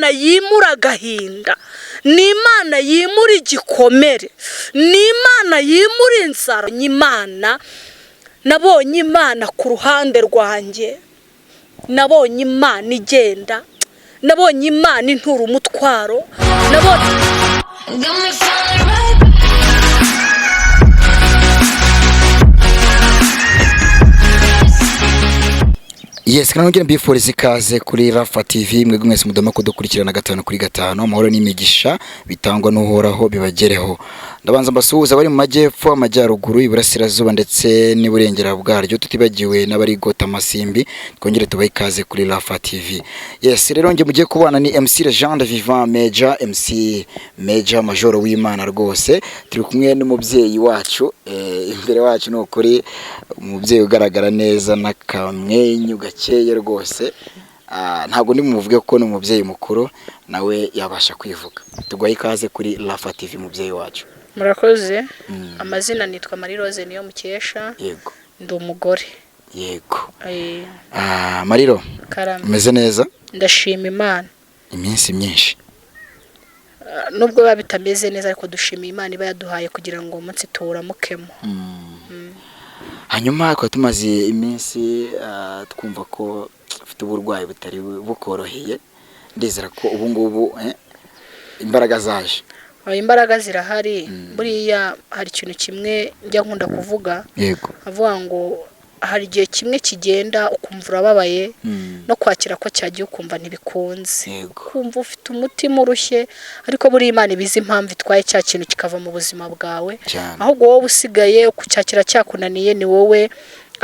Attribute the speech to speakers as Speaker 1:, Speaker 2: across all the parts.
Speaker 1: Imana yimura agahinda, ni Imana yimura igikomere, ni Imana yimura inzara. Imana nabonye Imana ku ruhande rwanjye, nabonye Imana igenda, nabonye Imana intura umutwaro, nabonye.
Speaker 2: Got me falling right back.
Speaker 3: Yes, kandi nongere mbifurize ikaze kuri Rafa TV, mwebwe mwese mudoma kudukurikirana gatanu kuri gatanu. Amahoro n'imigisha bitangwa n'Uhoraho bibagereho. Ndabanza mbasuhuza bari mu majyepfo, amajyaruguru, iburasirazuba ndetse n'iburengera bwaryo, tutibagiwe n'abari gota amasimbi. Twongere tubahe ikaze kuri Rafa TV. Yes, rero nge mugiye kubana ni MC Legende Vivant Major, MC Major Major w'Imana rwose. Turi kumwe n'umubyeyi wacu, imbere wacu ni ukuri umubyeyi ugaragara neza n'akamwenyu gakeye rwose. Ntabwo ndi bumuvuge kuko ni umubyeyi mukuru, nawe yabasha kwivuga. Tuguhaye ikaze kuri Rafa TV, mubyeyi wacu.
Speaker 1: Murakoze. Amazina nitwa Marie Rose niyo mukesha.
Speaker 3: Yego.
Speaker 1: Ndi umugore.
Speaker 3: Yego. Mariro.
Speaker 1: Karame.
Speaker 3: Umeze neza?
Speaker 1: Ndashima Imana.
Speaker 3: Iminsi myinshi.
Speaker 1: Nubwo biba bitameze neza, ariko dushimiye Imana iba yaduhaye kugira ngo umunsi tuwuramukemo.
Speaker 3: Hanyuma twari tumaze iminsi twumva ko ufite uburwayi butari bukoroheye. Ndizera ko ubu ngubu imbaraga zaje.
Speaker 1: Imbaraga zirahari. Buriya hari ikintu kimwe njya nkunda kuvuga, avuga ngo hari igihe kimwe kigenda ukumva urababaye, no kwakira ko cyagiye ukumva ntibikunze, kumva ufite umutima urushye, ariko buriya Imana ibizi impamvu itwaye cya kintu kikava mu buzima bwawe. Ahubwo wowe usigaye kucyakira cyakunaniye, ni wowe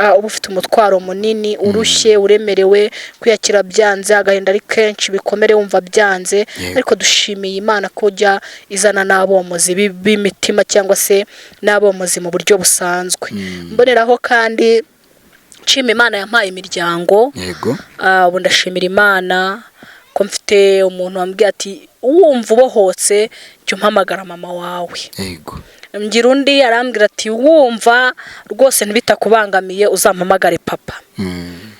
Speaker 1: uba ufite umutwaro munini, urushye, uremerewe, kwiyakira byanze, agahinda ari kenshi, ibikomere wumva byanze. Ariko dushimiye Imana ko ujya izana n'abomozi b'imitima cyangwa se n'abomozi mu buryo busanzwe. Mboneraho kandi nshima Imana yampaye imiryango. Ubu ndashimira Imana ko mfite umuntu wambwiye ati: "Wumva ubohotse, jya umpamagara mama wawe." Ngira undi arambwira ati: "Wumva rwose ntibitakubangamiye, uzampamagare papa."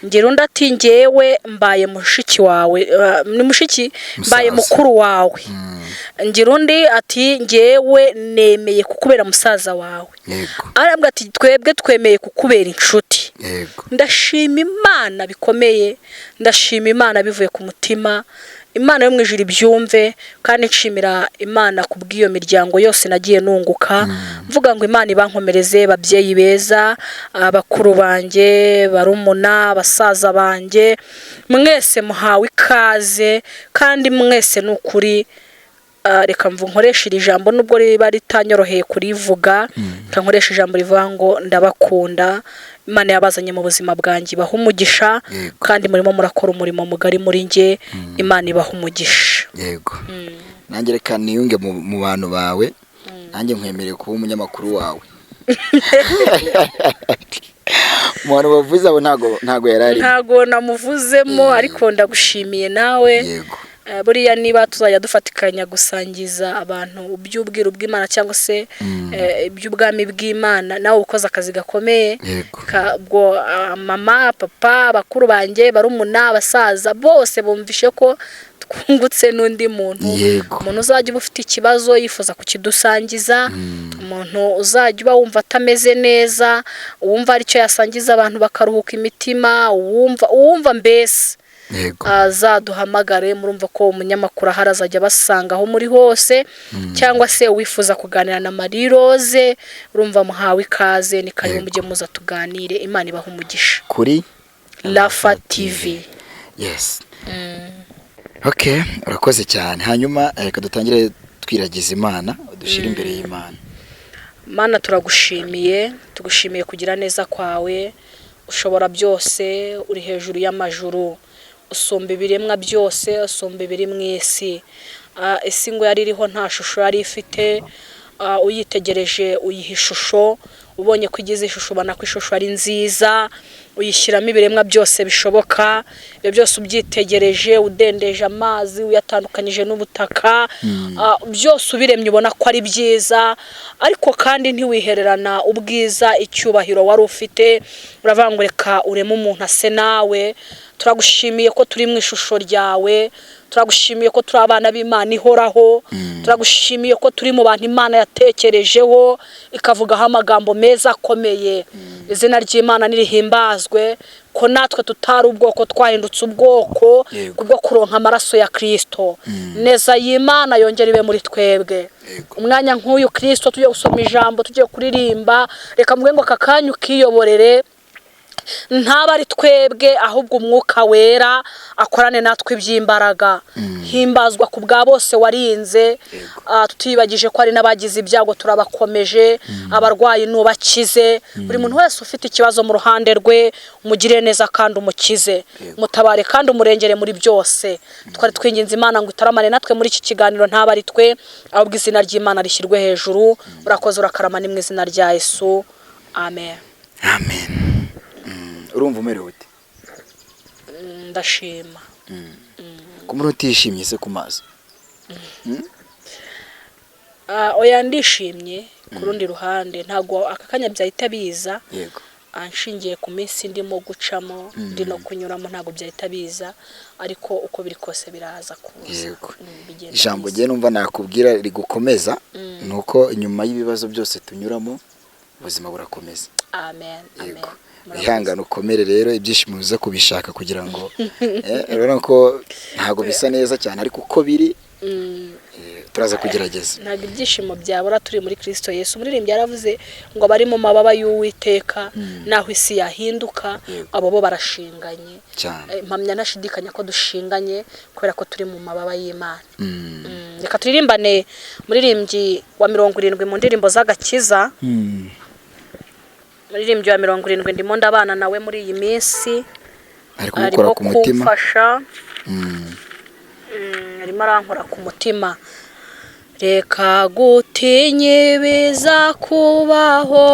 Speaker 1: Ngira undi ati: "Ngewe mbaye mushiki wawe, ni mushiki mbaye
Speaker 3: Musaza.
Speaker 1: mukuru wawe." Ngira undi ati: "Ngewe nemeye kukubera musaza wawe." Arambwira ati: "Twebwe twemeye kukubera inshuti." Ndashima Imana bikomeye, ndashima Imana bivuye ku mutima. Imana yo mu ijuru ibyumve. Kandi nshimira Imana ku bw'iyo miryango yose nagiye nunguka, mvuga ngo Imana ibankomereze, babyeyi beza, abakuru banjye, barumuna, basaza banjye, mwese muhawe ikaze. Kandi mwese ni ukuri, reka mvu nkoreshe iri jambo nubwo riba ritanyoroheye kurivuga, reka nkoreshe ijambo rivuga ngo ndabakunda. Imana yabazanye mu buzima bwanjye ibaha umugisha. Kandi murimo murakora umurimo mugari muri njye. Imana ibaha umugisha.
Speaker 3: Yego, nanjye reka niyunge mu bantu bawe. Nanjye nkwemereye kuba umunyamakuru wawe. Mu bantu bavuze abo ntago yari arimo.
Speaker 1: Ntago namuvuzemo, ariko ndagushimiye nawe. Buriya niba tuzajya dufatikanya gusangiza abantu iby'ubwiru bw'Imana cyangwa se iby'ubwami bw'Imana, nawe ukoze akazi gakomeye. Ubwo mama, papa, bakuru banjye, barumuna, abasaza bose bumvishe ko twungutse n'undi muntu. Umuntu uzajya uba ufite ikibazo yifuza kukidusangiza, umuntu uzajya uba wumva atameze neza, uwumva hari icyo yasangiza abantu bakaruhuka imitima, uwumva mbese azaduhamagare. Murumva ko umunyamakuru ahari, azajya abasanga aho muri hose, cyangwa se uwifuza kuganira na Marie Rose, urumva muhawe ikaze, ni karibu. Mujye muza tuganire. Imana ibaha umugisha.
Speaker 3: Kuri
Speaker 1: Rafa TV.
Speaker 3: Yes, okay, urakoze cyane. Hanyuma reka dutangire twiragiza Imana, dushyire imbere y'Imana.
Speaker 1: Mana, turagushimiye, tugushimiye kugira neza kwawe. Ushobora byose, uri hejuru y'amajuru, usumba ibiremwa byose, usumba ibiri mu isi. Isi ngo yari iriho nta shusho yari ifite. Uyitegereje uyiha ishusho, ubonye ko igize ishusho, ubona ko ishusho ari nziza. Uyishyiramo ibiremwa byose bishoboka. Ibyo byose ubyitegereje, udendeje amazi, uyatandukanyije n'ubutaka, byose ubiremye ubona ko ari byiza. Ariko kandi ntiwihererana ubwiza, icyubahiro wari ufite. Uravuga ngo reka ureme umuntu ase nawe. Turagushimiye ko turi mu ishusho ryawe, turagushimiye ko turi abana b'Imana ihoraho, turagushimiye ko turi mu bantu Imana yatekerejeho ikavugaho amagambo meza akomeye. Izina ry'Imana nirihimbazwe, ko natwe tutari ubwoko twahindutse ubwoko kubwo kuronka amaraso ya Kristo. Neza y'Imana yongera ibe muri twebwe. Umwanya nk'uyu Kristo tugiye gusoma ijambo, tugiye kuririmba, reka mvuge ngo aka kanya ukiyoborere, ntaba ari twebwe ahubwo Umwuka Wera akorane natwe iby'imbaraga. Himbazwa ku bwa bose warinze, tutibagije ko ari n'abagize ibyago turabakomeje, abarwayi nubakize, buri muntu wese ufite ikibazo mu ruhande rwe umugirire neza kandi umukize, mutabare kandi umurengere muri byose. Twari twinginze Imana ngo itaramane natwe muri iki kiganiro, ntaba ari twe ahubwo izina ry'Imana rishyirwe hejuru. Urakoze, urakarama, ni mu izina rya Yesu, amen.
Speaker 3: Amen. Urumva umerewe ute?
Speaker 1: Ndashima.
Speaker 3: Ko muri utishimye se ku maso?
Speaker 1: Oya, ndishimye ku rundi ruhande, ntabwo aka kanya byahita biza. Nshingiye ku minsi ndimo gucamo, ndi no kunyuramo, ntabwo byahita biza, ariko uko biri kose biraza kuza. Bigenda
Speaker 3: Ijambo
Speaker 1: biza.
Speaker 3: ngiye numva nakubwira rigukomeza ni uko nyuma y'ibibazo byose tunyuramo ubuzima burakomeza.
Speaker 1: Amen, amen. Murakoze.
Speaker 3: Ihangane, ukomere rero, ibyishimo biza kubishaka kugira ngo urabona ko ntabwo bisa neza cyane, ariko uko biri turaza kugerageza.
Speaker 1: Ntabwo ibyishimo byabura turi muri Kristo Yesu. Umuririmbyi yaravuze ngo abari mu mababa y'Uwiteka, naho isi yahinduka, abo bo barashinganye
Speaker 3: cyane.
Speaker 1: Mpamya ntashidikanya ko dushinganye kubera ko turi mu mababa y'Imana. Reka turirimbane umuririmbyi wa 70 mu ndirimbo z'agakiza. Umuririmbyi wa 70 ndimo ndabana nawe muri iyi minsi,
Speaker 3: Ari kugukora
Speaker 1: arimo
Speaker 3: ku mutima.
Speaker 1: kumfasha. Arimo arankora ku mutima. Reka gutinya ibiza kubaho,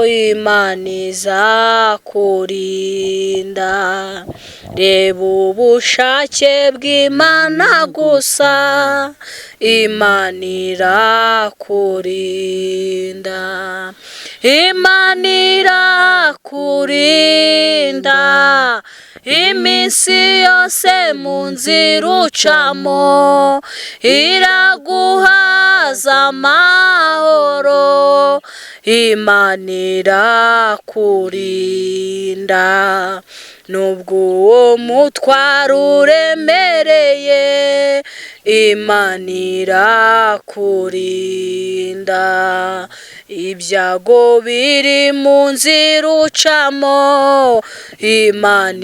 Speaker 1: Imana izakurinda. Reba ubushake bw'Imana gusa, Imana irakurinda. Imana irakurinda iminsi yose mu nzira ucamo, iraguhaza amahoro. Imana irakurinda nubwo uwo mutwaro uremereye, Imana irakurinda. Ibyago biri mu nzira ucamo, Imana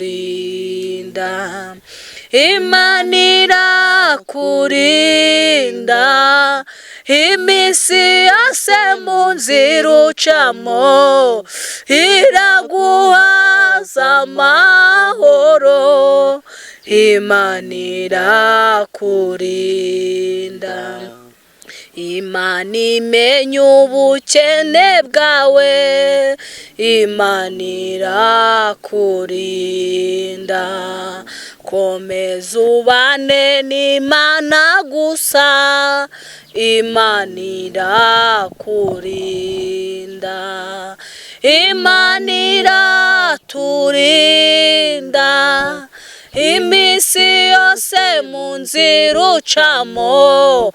Speaker 1: irakurinda. Imana irakurinda iminsi yose mu nzira ucamo, iraguhaza amahoro. Imana irakurinda. Imana imenya ubukene bwawe, Imana irakurinda. Komeza ubane n'Imana gusa, Imana irakurinda. Imana iraturinda iminsi yose mu nzira ucamo,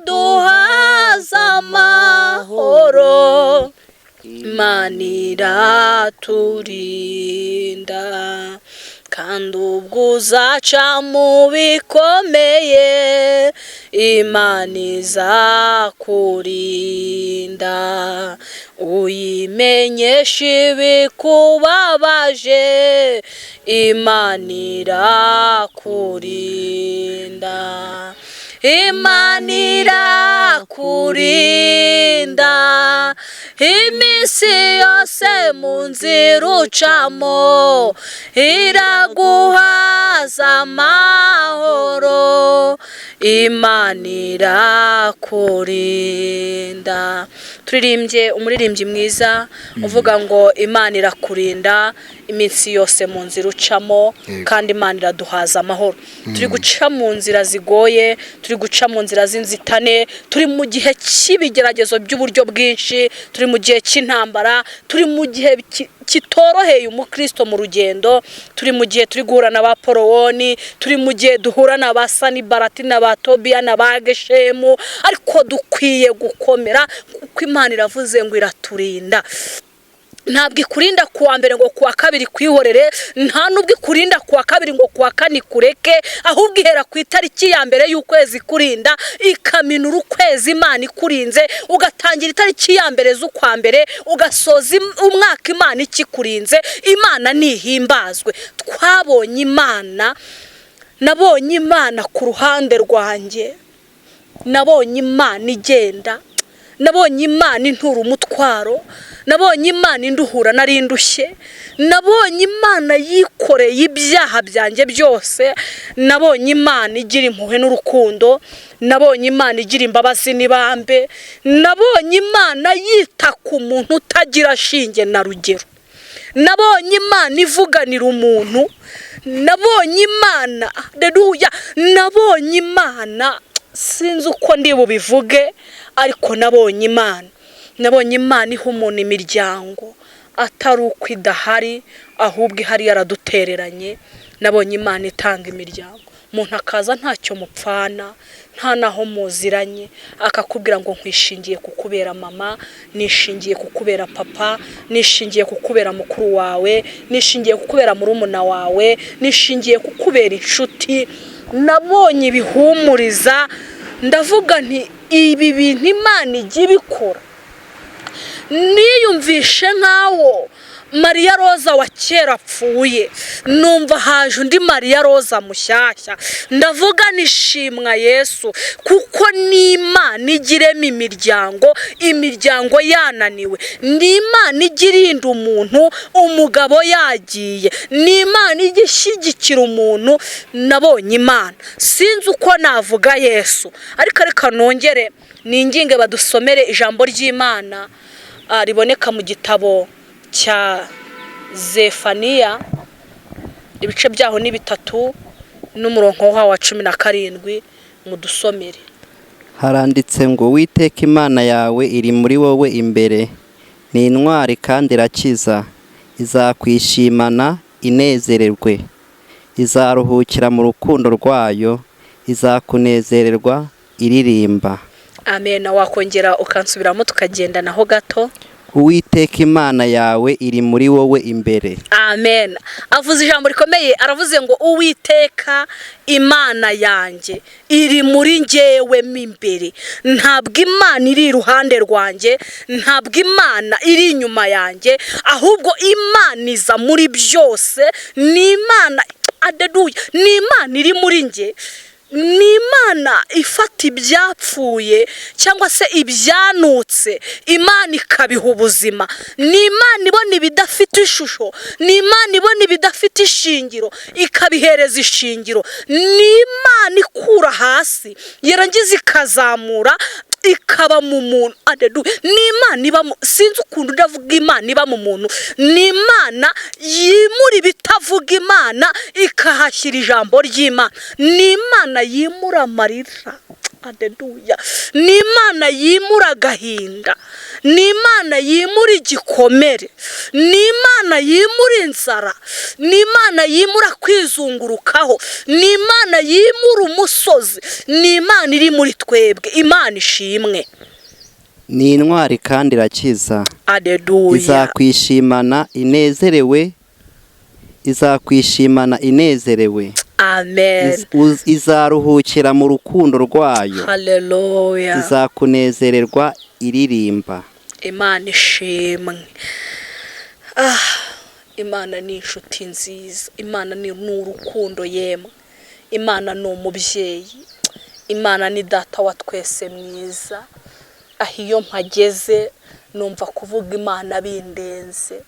Speaker 1: iraduhaza amahoro. Imana iraturinda. Kandi ubwo uzaca mu bikomeye, Imana izakurinda. Uyimenyesha ibikubabaje, Imana irakurinda. Imana irakurinda iminsi yose mu nzira ucamo, iraguhaza amahoro. Imana irakurinda. Turirimbye umuririmbyi mwiza uvuga ngo Imana irakurinda iminsi yose mu nzira ucamo, kandi Imana iraduhaza amahoro. Turi guca mu nzira zigoye, turi guca mu nzira z'inzitane, turi mu gihe cy'ibigeragezo by'uburyo bwinshi, turi mu gihe cy'intambara, turi mu gihe kitoroheye umukristo mu rugendo, turi mu gihe turi guhura na ba Porowoni, turi mu gihe duhura na ba Sanibarati na ba Tobiya na ba Geshemu, ariko dukwiye gukomera kuko Imana iravuze ngo iraturinda. Ntabwo ikurinda kuwa mbere ngo kuwa kabiri kwihorere, nta nubwo ikurinda kuwa kabiri ngo kuwa kane ikureke, ahubwo ihera ku itariki ya mbere y'ukwezi ikurinda, ikaminura ukwezi Imana ikurinze, ugatangira itariki ya mbere z'ukwa mbere, ugasoza umwaka Imana ikikurinze. Imana nihimbazwe. Twabonye Imana, nabonye Imana ku ruhande rwanjye, nabonye Imana igenda, nabonye Imana intura umutwaro, nabonye Imana induhura nari ndushye, nabonye Imana yikoreye ibyaha byanjye byose, nabonye Imana igira impuhwe n'urukundo, nabonye Imana igira imbabazi n'ibambe, nabonye Imana yita ku muntu utagira shinge na rugero, nabonye Imana ivuganira umuntu, nabonye Imana, haleluya, nabonye Imana, sinzi uko ndi bubivuge, ariko nabonye Imana. Nabonye Imana iha umuntu imiryango atari uko idahari, ahubwo ihari yaradutereranye. Nabonye Imana itanga imiryango, umuntu akaza ntacyo mupfana, nta naho muziranye, akakubwira ngo nkwishingiye kukubera mama, nishingiye kukubera papa, nishingiye kukubera mukuru wawe, nishingiye kukubera murumuna wawe, nishingiye kukubera inshuti. Nabonye ibihumuriza, ndavuga nti ibi bintu Imana ijya ibikora. Niyumvishe nkawo Mariya Roza wa kera apfuye, numva haje undi Mariya Roza mushyashya. Ndavuga nishimwa Yesu, kuko ni Imana igiremo imiryango, imiryango yananiwe, ni Imana ijya irinda umuntu umugabo yagiye, ni Imana ijya ishyigikira umuntu. Nabonye Imana, sinzi uko navuga Yesu, ariko reka nongere ninginge badusomere ijambo ry'Imana riboneka mu gitabo cya Zefaniya, ibice byaho ni 3 n'umurongo wa 17, mudusomere.
Speaker 4: Haranditse ngo Uwiteka Imana yawe iri muri wowe imbere, ni intwari kandi irakiza, izakwishimana inezererwe, izaruhukira mu rukundo rwayo, izakunezererwa iririmba.
Speaker 1: Amen. Wakongera ukansubiramo tukagendanaho gato.
Speaker 4: Uwiteka Imana yawe iri muri wowe imbere.
Speaker 1: Amen. Avuze ijambo rikomeye, aravuze ngo Uwiteka Imana yanjye iri muri njyewe mo imbere. Ntabwo Imana iri iruhande rwanjye, ntabwo Imana iri inyuma yanjye, ahubwo Imana iza muri byose. Ni Imana, adeduya, ni Imana iri muri njye. Ni Imana ifata ibyapfuye cyangwa se ibyanutse, Imana ikabiha ubuzima. Ni Imana ibona ibidafite ishusho, ni Imana ibona ibidafite ishingiro, ikabihereza ishingiro. Ni Imana ikura hasi, yarangiza ikazamura, ikaba mu muntu. Ni Imana iba mu, sinzi ukuntu ndavuga Imana iba mu muntu. Ni Imana yimura ibitavuga Imana, ikahashyira ijambo ry'Imana. Ni Imana yimura amarira, adeduya. Ni Imana yimura agahinda, ni Imana yimura igikomere, ni Imana yimura inzara, ni Imana yimura kwizungurukaho, ni Imana yimura umusozi, ni Imana iri muri twebwe. Imana ishimwe.
Speaker 4: Ni intwari kandi irakiza,
Speaker 1: adeduya.
Speaker 4: Izakwishimana inezerewe, izakwishimana inezerewe.
Speaker 1: Amen.
Speaker 4: Izaruhukira mu rukundo rwayo.
Speaker 1: Haleluya.
Speaker 4: Izakunezererwa iririmba.
Speaker 1: Imana ishimwe. Imana ni inshuti nziza, Imana ni urukundo yemwe, Imana ni umubyeyi, Imana ni data wa twese mwiza. Aho iyo mpageze numva kuvuga Imana bindenze,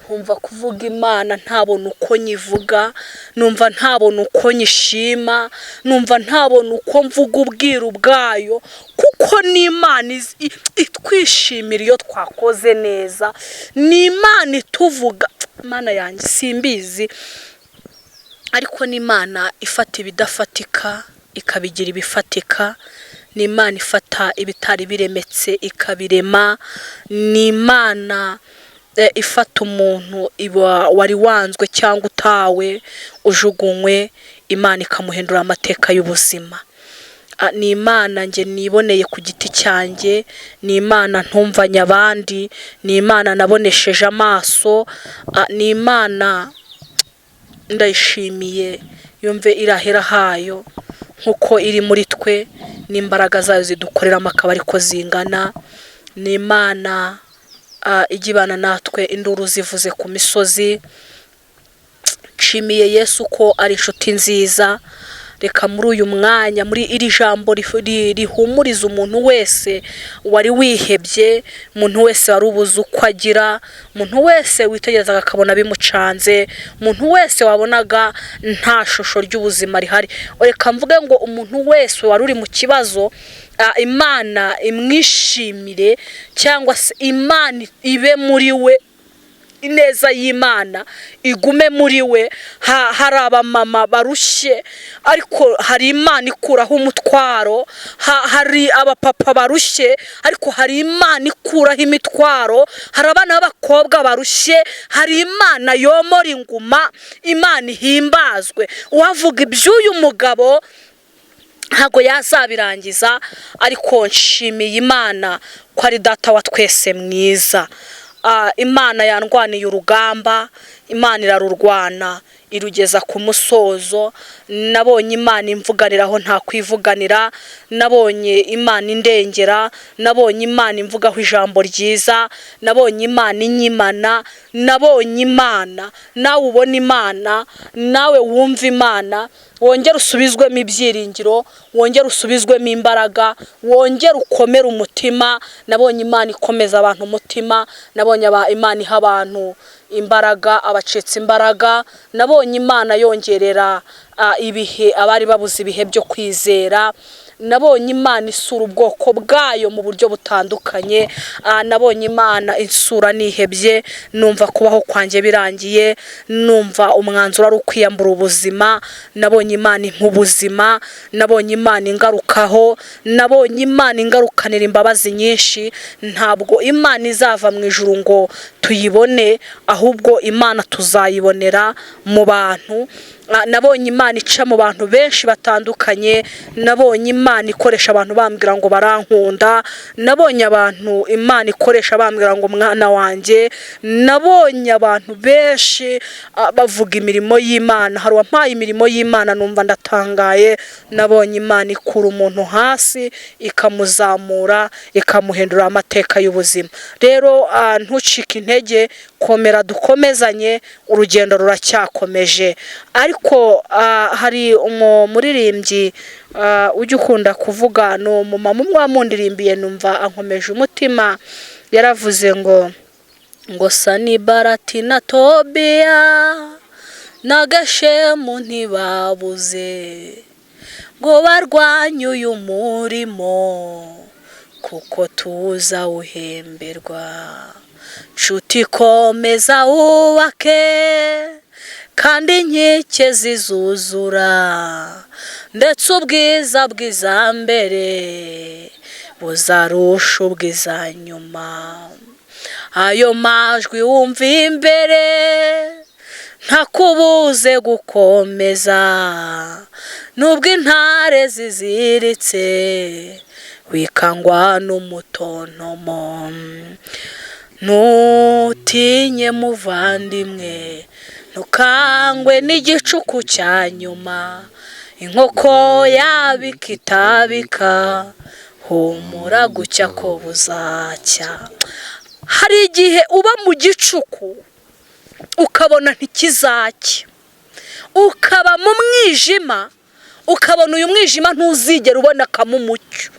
Speaker 1: nkumva kuvuga Imana ntabona uko nyivuga, numva ntabona uko nyishima, numva ntabona uko mvuga ubwiru bwayo. Kuko ni Imana itwishimira iyo twakoze neza, ni Imana ituvuga. Imana yanjye simbizi, ariko ni Imana ifata ibidafatika ikabigira ibifatika, ni Imana ifata ibitari biremetse ikabirema, ni Imana ifata umuntu wari wanzwe cyangwa utawe ujugunywe, Imana ikamuhindura amateka y'ubuzima. Ni Imana njye niboneye ku giti cyanjye, ni Imana ntumvanye abandi, ni Imana nabonesheje amaso, ni Imana ndayishimiye yumve irahera hayo nkuko iri muri twe, n'imbaraga zayo zidukoreramo akaba ariko zingana. Ni Imana ijya ibana natwe induru zivuze ku misozi. Nshimiye Yesu ko ari inshuti nziza. Reka muri uyu mwanya, muri iri jambo rihumuriza umuntu wese wari wihebye, umuntu wese wari ubuze uko agira, umuntu wese witegerezaga akabona bimucanze, umuntu wese wabonaga nta shusho ry'ubuzima rihari. Reka mvuge ngo umuntu wese wari uri mu kibazo, Imana imwishimire, cyangwa se Imana ibe muri we, ineza y'Imana igume muri we. Hari abamama barushye, ariko hari Imana ikuraho umutwaro. Hari abapapa barushye, ariko hari Imana ikuraho imitwaro. Hari abana b'abakobwa barushye, hari Imana yomora inguma. Imana ihimbazwe. Uwavuga iby'uyu mugabo ntabwo yazabirangiza, ariko nshimiye Imana ko ari data wa twese mwiza. Imana yandwaniye urugamba, Imana irarurwana irugeza ku musozo. Nabonye Imana imvuganiraho nta kwivuganira, nabonye Imana indengera, nabonye Imana imvugaho ijambo ryiza, nabonye Imana inyimana, nabonye Imana. Nawe ubona Imana, nawe wumva Imana, wongere usubizwemo ibyiringiro, wongere usubizwemo imbaraga, wongere ukomere umutima. Nabonye Imana ikomeza abantu umutima, nabonye Imana iha abantu imbaraga, abacitse imbaraga, nabonye Imana yongerera ibihe abari babuze ibihe byo kwizera, nabonye Imana isura ubwoko bwayo mu buryo butandukanye. Nabonye Imana insura nihebye, numva kubaho kwanjye birangiye, numva umwanzuro ari ukwiyambura ubuzima. Nabonye Imana impubuzima, nabonye Imana ingarukaho, nabonye Imana ingarukanira imbabazi nyinshi. Ntabwo Imana izava mu ijuru ngo tuyibone, ahubwo Imana tuzayibonera mu bantu. Nabonye Imana ica mu bantu benshi batandukanye, nabonye Imana ikoresha abantu bambwira ngo barankunda, nabonye abantu Imana ikoresha bambwira ngo mwana wanjye, nabonye abantu benshi bavuga imirimo y'Imana. Hari uwampaye imirimo y'Imana numva ndatangaye. Nabonye Imana ikura umuntu hasi ikamuzamura, ikamuhindura amateka y'ubuzima. Rero ntucike intege, komera, dukomezanye, urugendo ruracyakomeje. Ariko hari umuririmbyi ujya ukunda kuvuga, ni umumama umwe wamundirimbiye numva ankomeje umutima. Yaravuze ngo Sanibarati na Tobiya na Gashemu ntibabuze ngo barwanye uyu murimo, kuko tuzawuhemberwa. Nshuti komeza wubake, kandi inkike zizuzura, ndetse ubwiza bw'iza mbere buzarusha ubwiza nyuma. Ayo majwi wumva imbere ntakubuze gukomeza, nubwo intare ziziritse wikangwa n'umutontomo. Ntutinye muvandimwe, ntukangwe n'igicuku cya nyuma, inkoko yabika itabika, humura gucya ko buzacya. Hari igihe uba mu gicuku ukabona ntikizacya, ukaba mu mwijima ukabona uyu mwijima ntuzigera ubonekamo umucyo.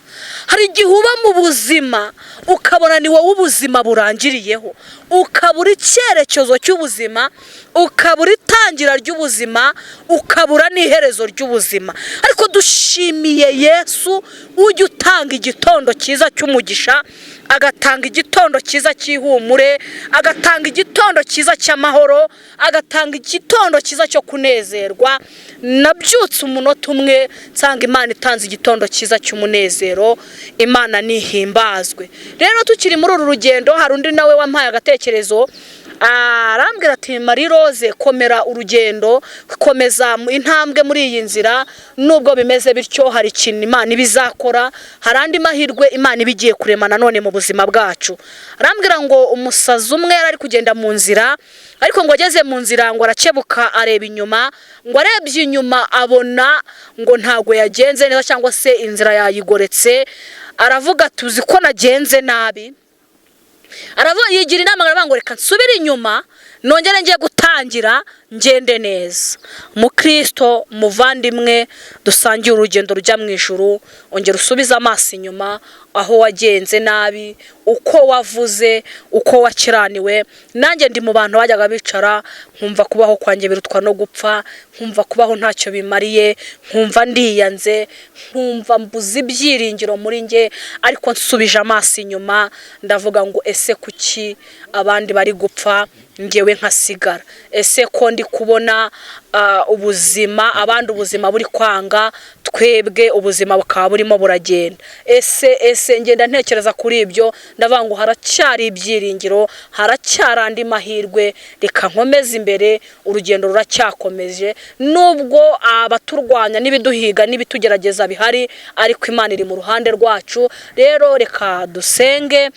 Speaker 1: Hari igihe uba mu buzima ukabona ni wowe ubuzima burangiriyeho, ukabura icyerekezo cy'ubuzima, ukabura itangira ry'ubuzima, ukabura n'iherezo ry'ubuzima. Ariko Ariko dushimiye Yesu ujya utanga igitondo cyiza cy'umugisha, agatanga igitondo cyiza cy'ihumure, agatanga igitondo cyiza cy'amahoro, agatanga igitondo cyiza cyo kunezerwa. Nabyutse umunota umwe nsanga Imana itanze igitondo cyiza cy'umunezero. Imana nihimbazwe. Rero tukiri muri uru rugendo, hari undi nawe wampaye agatekerezo, arambwira ati Marie Rose, komera urugendo, komeza intambwe muri iyi nzira, nubwo bimeze bityo hari ikintu Imana ibizakora, hari andi mahirwe Imana ibigiye kurema nanone mu buzima bwacu. Arambwira ngo umusazi umwe yari ari kugenda mu nzira, ariko ngo ageze mu nzira ngo arakebuka areba inyuma, ngo arebye inyuma abona ngo ntago yagenze neza cyangwa se inzira yayigoretse. Aravuga tuzi ko nagenze nabi, aravuga yigira inama aravuga ngo reka nsubire inyuma nongere ngiye gutangira ngende neza. Mukristo muvandimwe dusangiye urugendo rujya mu ijuru, ongera usubize amaso inyuma aho wagenze nabi, uko wavuze, uko wakiraniwe. Nanjye ndi mu bantu bajyaga bicara nkumva kubaho kwanjye birutwa no gupfa, nkumva kubaho ntacyo bimariye, nkumva ndiyanze, nkumva mbuze ibyiringiro muri nge. Ariko nsubije amaso inyuma ndavuga ngo ese kuki abandi bari gupfa ngewe nkasigara? Ese ko ndi kubona ubuzima, abandi ubuzima buri kwanga, twebwe ubuzima bukaba burimo buragenda? Ese ngenda ntekereza kuri ibyo, ndavuga ngo haracyari ibyiringiro, haracyari andi mahirwe, reka nkomeze imbere, urugendo ruracyakomeje. Nubwo abaturwanya n'ibiduhiga n'ibitugerageza bihari, ariko Imana iri mu ruhande rwacu. Rero reka dusenge.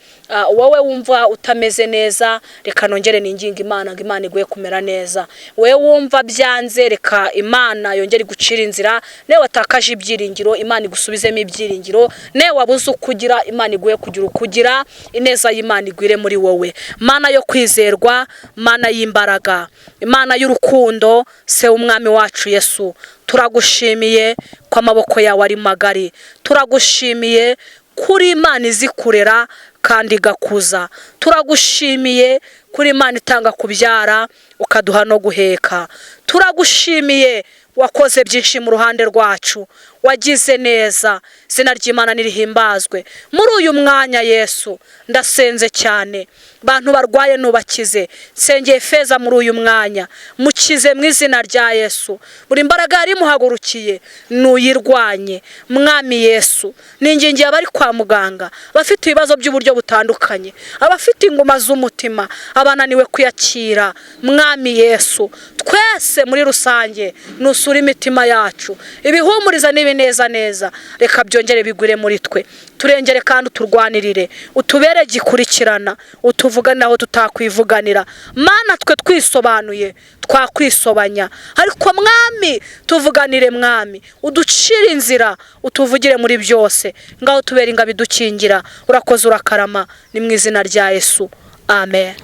Speaker 1: Wowe wumva utameze neza, reka nongere ninginga Imana ngo Imana iguhe kumera neza. Wowe wumva byanze, reka Imana yongere igucira inzira. Nawe watakaje ibyiringiro, Imana igusubizemo ibyiringiro. Nawe wabuze ukugira, Imana iguhe kugira ukugira. Ineza y'Imana igwire muri wowe. Mana yo kwizerwa, Mana y'imbaraga, Imana y'urukundo, se w'umwami wacu Yesu, turagushimiye ko amaboko yawe ari magari. Turagushimiye kuri Imana izikurera kandi igakuza. Turagushimiye kuri Imana itanga kubyara ukaduha no guheka. Turagushimiye wakoze byinshi mu ruhande rwacu, wagize neza. Izina ry'Imana nirihimbazwe muri uyu mwanya. Yesu, ndasenze cyane, bantu barwaye nubakize. Nsengeye Feza muri uyu mwanya, mukize mu izina rya Yesu. Buri mbaraga yari imuhagurukiye nuyirwanye, Mwami Yesu. Ningingiye abari kwa muganga bafite ibibazo by'uburyo butandukanye, abafite inguma z'umutima, abananiwe kwiyakira, Mwami Yesu, twese muri rusange nusura imitima yacu, ibihumuriza n'ibineza neza reka byongere bigwire muri twe. Turengere kandi uturwanirire, utubere gikurikirana, utuvuganira aho tutakwivuganira. Mana, twe twisobanuye twakwisobanya, ariko Mwami tuvuganire, Mwami uducire inzira, utuvugire muri byose. Ngaho tubere ingabo idukingira. Urakoze, urakarama, ni mu izina rya Yesu, amen.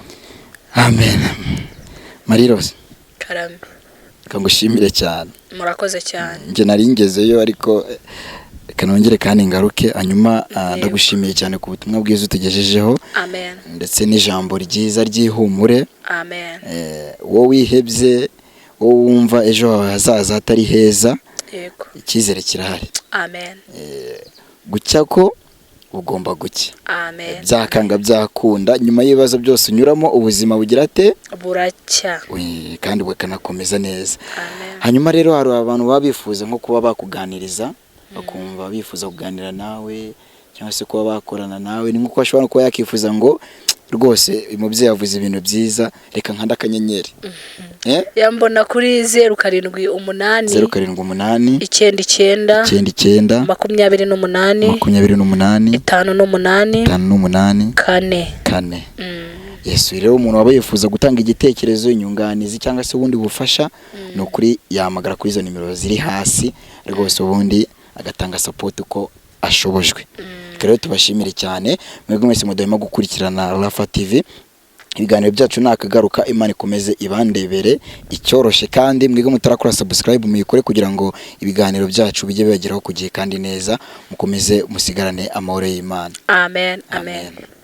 Speaker 3: Amen. Marie Rose,
Speaker 1: Karame.
Speaker 3: Kangushimire cyane.
Speaker 1: Murakoze cyane.
Speaker 3: Njye nari ngezeyo, ariko reka nongere kandi ngaruke. Hanyuma ndagushimiye cyane ku butumwa bwiza utugejejeho.
Speaker 1: Amen.
Speaker 3: Ndetse n'ijambo ryiza ry'ihumure.
Speaker 1: Amen.
Speaker 3: Wowe wihebye, wowe wumva ejo hawe hazaza hatari heza,
Speaker 1: yego,
Speaker 3: icyizere kirahari.
Speaker 1: Amen.
Speaker 3: Gucya ko ugomba gucya.
Speaker 1: Amen.
Speaker 3: Byakanga byakunda, nyuma y'ibibazo byose unyuramo, ubuzima bugira ate?
Speaker 1: Buracya.
Speaker 3: Kandi bukanakomeza neza.
Speaker 1: Amen.
Speaker 3: Hanyuma rero hari abantu baba bifuza nko kuba bakuganiriza, bakumva bifuza kuganira nawe cyangwa se kuba bakorana nawe. Ni nkuko ashobora kuba yakifuza ngo rwose uyu mubyeyi yavuze ibintu byiza, reka nkanda akanyenyeri.
Speaker 1: Yambona kuri 078
Speaker 3: 078
Speaker 1: 99
Speaker 3: 99
Speaker 1: 28
Speaker 3: 28
Speaker 1: 58
Speaker 3: 58
Speaker 1: 4
Speaker 3: 4. Yesu. Rero umuntu waba yifuza gutanga igitekerezo, inyunganizi cyangwa se ubundi bufasha, ni ukuri yahamagara kuri izo nimero ziri hasi rwose, ubundi agatanga support uko ashobojwe. Rero tubashimire cyane mwebwe mwese mudahwema gukurikirana Rafa TV, ibiganiro byacu nakagaruka. Imana ikomeze ibandebere icyoroshe, kandi mwebwe mutarakora subscribe muyikore kugira ngo ibiganiro byacu bijye bibageraho ku gihe kandi neza. Mukomeze musigarane amahoro y'Imana.
Speaker 1: Amen, amen.
Speaker 3: Amen.